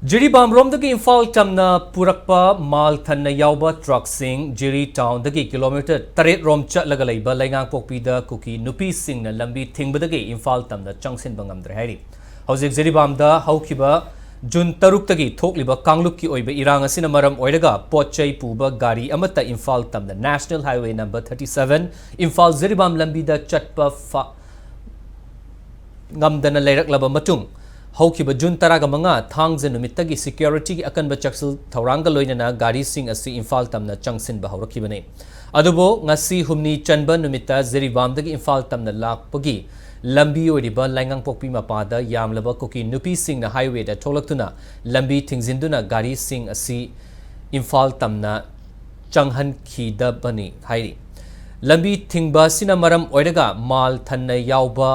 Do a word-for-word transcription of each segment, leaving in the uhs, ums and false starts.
ꯖꯤꯔꯤꯕꯥꯝꯔꯣꯝꯗꯒꯤ ꯏꯝꯐꯥꯜ ꯇꯝꯅ ꯄꯨꯔꯛꯄ ꯃꯥꯜ ꯊꯟꯅ ꯌꯥꯎꯕ ꯇ꯭ꯔꯛꯁꯤꯡ ꯖꯤꯔꯤ ꯇꯥꯎꯟꯗꯒꯤ ꯀꯤꯂꯣꯃꯤꯇꯔ ꯇꯔꯦꯠ ꯔꯣꯝ ꯆꯠꯂꯒ ꯂꯩꯕ ꯂꯩꯉꯥꯡꯄꯣꯛꯄꯤꯗ ꯀꯨꯀꯤ ꯅꯨꯄꯤꯁꯤꯡꯅ ꯂꯝꯕꯤ ꯊꯤꯡꯕꯗꯒꯤ ꯏꯝꯐꯥꯜ ꯇꯝꯅ ꯆꯪꯁꯤꯟꯕ ꯉꯝꯗ꯭ꯔꯦ ꯍꯥꯏꯔꯤ꯫ ꯍꯧꯖꯤꯛ ꯖꯤꯔꯤꯕꯥꯝꯗ ꯍꯧꯈꯤꯕ ꯖꯨꯟ ꯇꯔꯨꯛꯇꯒꯤ ꯊꯣꯛꯂꯤꯕ ꯀꯥꯡꯂꯨꯞꯀꯤ ꯑꯣꯏꯕ ꯏꯔꯥꯡ ꯑꯁꯤꯅ ꯃꯔꯝ ꯑꯣꯏꯔꯒ ꯄꯣꯠ ꯆꯩ ꯄꯨꯕ ꯒꯥꯔꯤ ꯑꯃꯠꯇ ꯏꯝꯐꯥꯜ ꯇꯝꯅ National Highway number thirty seven Imphal Jiribam ꯂꯝꯕꯤꯗ ꯆꯠꯄ ꯐ-, ꯉꯝꯗꯅ ꯂꯩꯔꯛꯂꯕ ꯃꯇꯨꯡ, ꯍꯧꯈꯤꯕ ꯖꯨꯟ ꯇꯔꯥꯃꯉꯥ ꯊꯥꯡꯖ ꯅꯨꯃꯤꯠꯇꯒꯤ ꯁꯦꯀ꯭ꯌꯨꯔꯤꯇꯤꯒꯤ ꯑꯀꯟꯕ ꯆꯦꯛꯁꯤꯜ ꯊꯧꯔꯥꯡꯒ ꯂꯣꯏꯅꯅ ꯒꯥꯔꯤꯁꯤꯡ ꯑꯁꯤ ꯏꯝꯐꯥꯜ ꯇꯝꯅ ꯆꯪꯁꯤꯟꯕ ꯍꯧꯔꯛꯈꯤꯕꯅꯤ꯫ ꯑꯗꯨꯕꯨ ꯉꯁꯤ ꯍꯨꯝꯅꯤ ꯆꯟꯕ ꯅꯨꯃꯤꯠꯇ ꯖꯤꯔꯤꯕꯥꯝꯗꯒꯤ ꯏꯝꯐꯥꯜ ꯇꯝꯅ ꯂꯥꯛꯄꯒꯤ ꯂꯝꯕꯤ ꯑꯣꯏꯔꯤꯕ ꯂꯩꯉꯥꯡꯄꯣꯛꯄꯤ ꯃꯄꯥꯗ ꯌꯥꯝꯂꯕ ꯀꯨꯀꯤ ꯅꯨꯄꯤꯁꯤꯡꯅ highwayꯗ ꯊꯣꯛꯂꯛꯇꯨꯅ ꯂꯝꯕꯤ ꯊꯤꯡꯖꯤꯟꯗꯨꯅ ꯒꯥꯔꯤꯁꯤꯡ ꯑꯁꯤ ꯏꯝꯐꯥꯜ ꯇꯝꯅ ꯆꯪꯍꯟꯈꯤꯗꯕꯅꯤ ꯍꯥꯏꯔꯤ꯫ ꯂꯝꯕꯤ ꯊꯤꯡꯕ ꯑꯁꯤꯅ ꯃꯔꯝ ꯑꯣꯏꯔꯒ ꯃꯥꯜ ꯊꯟꯅ ꯌꯥꯎꯕ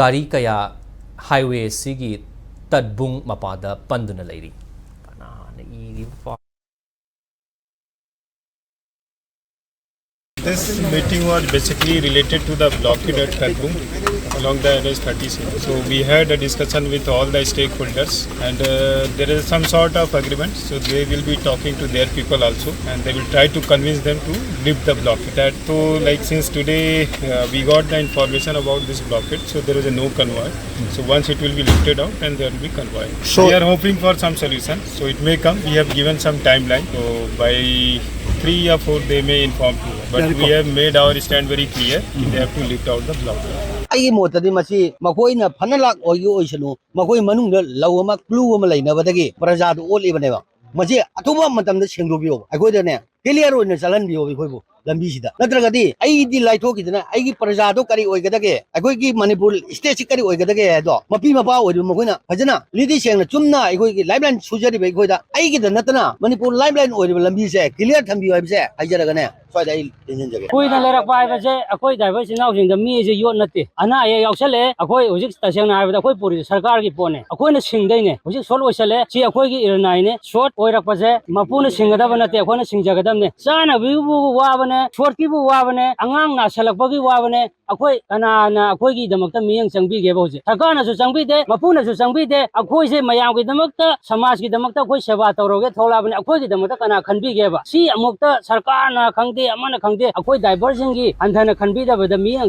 ꯒꯥꯔꯤ ꯀꯌꯥ highway ꯑꯁꯤꯒꯤ ꯇꯠꯕꯨꯡ ꯃꯄꯥꯗ ꯄꯟꯗꯨꯅ ꯂꯩꯔꯤ꯫ ꯀꯅꯥꯅ ꯏꯔꯤꯕ ꯄꯥꯎ? This meeting was basically related to the blockade at Tadbung along the N H thirty-six. So we had a discussion with all the stakeholders, and uh, there is some sort of agreement. So they will be talking to their people also, and they will try to convince them to lift the blockade. That, so, like, since today uh, we got the information about this blockade, so there is a no convoy. So once it will be lifted out, and there will be convoy. So we are hoping for some solution. So it may come. We have given some timeline. So by three or four, they may inform to us. But we have made our stand very clear. They have to lift out the blockade. ꯑꯩꯒꯤ ꯃꯣꯠꯇꯗꯤ ꯃꯁꯤ ꯃꯈꯣꯏꯅ ꯐꯅ ꯂꯥꯛ ꯑꯣꯏꯒꯦ ꯑꯣꯏꯁꯅꯨ, ꯃꯈꯣꯏ ꯃꯅꯨꯡꯗ ꯂꯧ ꯑꯃ, clue ꯑꯃ ꯂꯩꯅꯕꯗꯒꯤ ꯄ꯭ꯔꯖꯥꯗꯨ ꯑꯣꯠꯂꯤꯕꯅꯦꯕ꯫ ꯃꯁꯤ ꯑꯊꯨꯕ ꯃꯇꯝꯗ ꯁꯦꯡꯗꯣꯛꯄꯤꯌꯣ, ꯑꯩꯈꯣꯏꯗꯅꯦ clear ꯑꯣꯏꯅ ꯆꯠꯍꯟꯕꯤꯌꯣ ꯑꯩꯈꯣꯏꯕꯨ ꯂꯝꯕꯤꯁꯤꯗ꯫ ꯅꯠꯇ꯭ꯔꯒꯗꯤ ꯑꯩꯗꯤ ꯂꯥꯏꯊꯣꯛꯈꯤꯗꯅ ꯑꯩꯒꯤ ꯄ꯭ꯔꯖꯥꯗꯣ ꯀꯔꯤ ꯑꯣꯏꯒꯗꯒꯦ, ꯑꯩꯈꯣꯏꯒꯤ ꯃꯅꯤꯄꯨꯔ stateꯁꯤ ꯀꯔꯤ ꯑꯣꯏꯒꯗꯒꯦ ꯍꯥꯏꯗꯣ ꯃꯄꯤ ꯃꯄꯥ ꯑꯣꯏꯔꯤꯕ ꯃꯈꯣꯏꯅ ꯐꯖꯅ ꯂꯤꯗꯤ ꯁꯦꯡꯅ ꯆꯨꯝꯅ ꯑꯩꯈꯣꯏꯒꯤ lifeline ꯁꯨꯖꯔꯤꯕ ꯑꯩꯈꯣꯏꯗ ꯑꯩꯒꯤꯗ ꯅꯠꯇꯅ ꯃꯅꯤꯄꯨꯔ lifeline ꯑꯣꯏꯔꯤꯕ ꯂꯝꯕꯤꯁꯦ clear ꯊꯝꯕꯤꯌꯨ ꯍꯥꯏꯕꯁꯦ ꯍꯥꯏꯖꯔꯒꯅꯦ꯫ ꯁ꯭ꯋꯥꯏꯗ ꯑꯩ ꯇꯦꯟꯁꯤꯟꯖꯒꯦ꯫ ꯀꯨꯏꯅ ꯂꯩꯔꯛꯄ ꯍꯥꯏꯕꯁꯦ ꯑꯩꯈꯣꯏ driver ꯏꯆꯤꯟ ꯏꯅꯥꯎꯁꯤꯡꯗ ꯃꯤ ꯑꯁꯦ ꯌꯣꯠ ꯅꯠꯇꯦ꯫ ꯑꯅꯥ ꯑꯌꯦꯛ ꯌꯥꯎꯁꯜꯂꯛꯑꯦ꯫ ꯑꯩꯈꯣꯏ ꯍꯧꯖꯤꯛ ꯇꯁꯦꯡꯅ ꯍꯥꯏꯔꯕꯗ ꯑꯩꯈꯣꯏ ꯄꯨꯔꯤꯁꯦ ꯁꯔꯀꯥꯔꯒꯤ ꯄꯣꯠꯅꯦ꯫ ꯑꯩꯈꯣꯏꯅ ꯁꯤꯡꯗꯣꯏꯅꯦ꯫ ꯍꯧꯖꯤꯛ short ꯑꯣꯏꯁꯜꯂꯦ꯫ ꯁꯤ ꯑꯩꯈꯣꯏꯒꯤ ꯏꯔꯅꯥꯏꯅꯦ꯫ Short ꯑꯣꯏꯔꯛꯄꯁꯦ ꯃꯄꯨꯅ ꯁꯤꯡꯒꯗꯕ ꯅꯠꯇꯦ, ꯑꯩꯈꯣꯏꯅ ꯁꯤꯡꯖꯒꯗꯕ꯫ ꯆꯥꯅꯕꯒꯤꯕꯨ ꯋꯥꯕꯅꯦ, ꯁꯣꯠꯀꯤꯕꯨ ꯋꯥꯕꯅꯦ, ꯑꯉꯥꯡ ꯅꯥꯁꯜꯂꯛꯄꯒꯤ ꯋꯥꯕꯅꯦ꯫ ꯑꯩꯈꯣꯏ ꯀꯅꯥꯅ ꯑꯩꯈꯣꯏꯒꯤꯗꯃꯛꯇ ꯃꯤꯠꯌꯦꯡ ꯆꯪꯕꯤꯒꯦꯕ? ꯍꯧꯖꯤꯛ ꯁꯔꯀꯥꯔꯅꯁꯨ ꯆꯪꯕꯤꯗꯦ, ꯃꯄꯨꯅꯁꯨ ꯆꯪꯕꯤꯗꯦ꯫ ꯑꯩꯈꯣꯏꯁꯦ ꯃꯌꯥꯝꯒꯤꯗꯃꯛꯇ, ꯁꯃꯥꯖꯀꯤꯗꯃꯛꯇ ꯑꯩꯈꯣꯏ ꯁꯦꯕꯥ ꯇꯧꯔꯒꯦ ꯊꯣꯛꯂꯛꯑꯕꯅꯤ꯫ ꯑꯩꯈꯣꯏꯒꯤꯗꯃꯛꯇ ꯀꯅꯥ ꯈꯟꯕꯤꯒꯦꯕ? ꯁꯤ ꯑꯃꯨꯛꯇ ꯁꯔꯀꯥꯔꯅ ꯈꯪꯗꯦ, ꯑꯃꯅ ꯈꯪꯗꯦ, ꯑꯩꯈꯣꯏ ꯗ꯭ꯔꯥꯏꯚꯔꯁꯤꯡꯒꯤ ꯍꯟꯊꯅ ꯈꯟꯕꯤꯗꯕꯗ ꯃꯤꯠꯌꯦꯡ